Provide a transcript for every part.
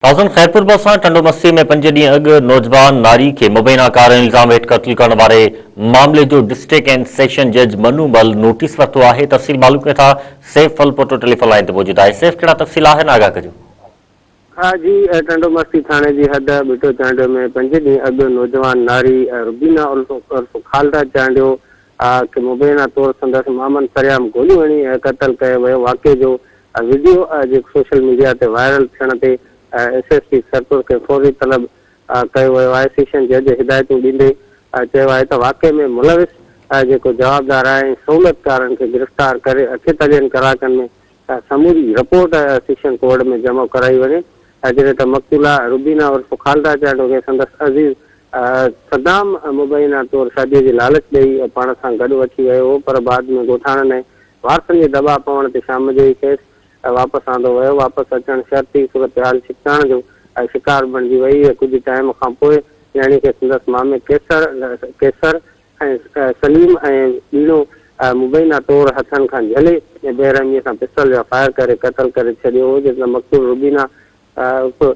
تازن خيرپور ڀرسان ٽنڊو مستي ۾ پنج ڏينهن اڳ نوجوان ناري کي مبينا ڪارن الزام هيٺ قتل ڪرڻ واري معاملي جو ڊسٽرڪٽ اينڊ سيشن جج منو مل نوٽيس ورتو آهي، تفصيل معلوم ڪيون ٿا سيف ڦلپوٽو ٽيليفون لائين تي موجود آهي، سيف ڪهڙا تفصيل آهن آگاهه ڪجو. ها جي ٽنڊو مستي ٿاڻي جي حد ٻٽو چانڊيو ۾ پنج ڏينهن اڳ نوجوان ناري روبينا عرف خالده چانڊيو کي مبينا طور سندس مامن سرعام گوليون هڻي قتل ڪيو ويو، واقعي جو وڊيو جيڪو سوشل ميڊيا تي وائرل ٿيڻ تي ايس ايس پي خيرپور کي فوري طلب ڪيو ويو آهي، سيشن جج هدايتون ڏيندي چيو آهي ته واقعي ۾ ملوث جيڪو جوابدار آهي ۽ سهولتڪارن کي گرفتار ڪري اٺيتاليهن ڪلاڪن ۾ سموري رپورٽ سيشن ڪورٽ ۾ جمع ڪرائي وڃي، جڏهن ته مقتوله روبينا عرف خالده چانڊيو کي سندس عزيز صدام مبينا طور شادي جي لالچ ڏئي پاڻ سان گڏ وٺي ويو هو پر بعد ۾ ڳوٺاڻن ۽ وارثن جي دٻاء پوڻ تي شام جو ئي کيس واپس آندو ويو، واپس اچڻ شرط ئي صورتحال ڇڪتاڻ جو شڪار بڻجي وئي، ڪجهه ٽائيم کانپوء نياڻي کي سندس مامي قيصر قيصر ۽ سليم ۽ ٻيڻو مبينا طور هٿن کان جهلي بيرحميء سان پسٽل جا فائر ڪري قتل ڪري ڇڏيو هو، جڏهن ته مقتول روبينا عرف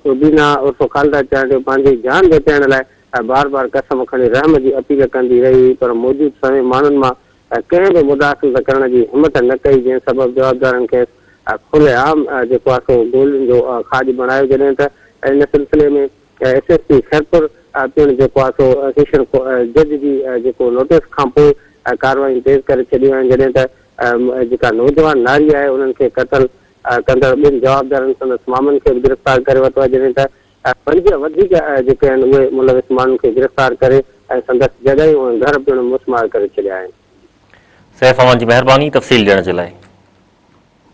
روبينا عرف خالده چانڊيو پنهنجي جان بچائڻ لاء بار بار قسم کڻي رحم جي اپيل ڪندي رهي هئي پر موجود سوين ماڻهن مان ڪنهن به مداخلت ڪرڻ جي همت نه ڪئي جنهن سبب جوابدارن کيس کلي عام جيڪو آهي سو گولين جو کاڄ بڻايو جڏهن ته ان سلسلي ۾ ايس ايس پي خيرپور پڻ جيڪو آهي سو سيشن جج جي جيڪو نوٽيس کانپوء ڪارروايون تيز ڪري ڇڏيون آهن جڏهن ته جيڪا نوجوان ناري آهي انهن کي قتل ڪندڙ ٻن جوابدارن سندس مامن کي به گرفتار ڪري ورتو آهي جڏهن ته پنج وڌيڪ جيڪي آهن اهي ملوث ماڻهن کي گرفتار ڪري ۽ سندس جڳهيون ۽ گهر پڻ مسمار ڪري ڇڏيا آهن. سيف اوهان جي مهرباني تفصيل ڏيڻ جي لاء.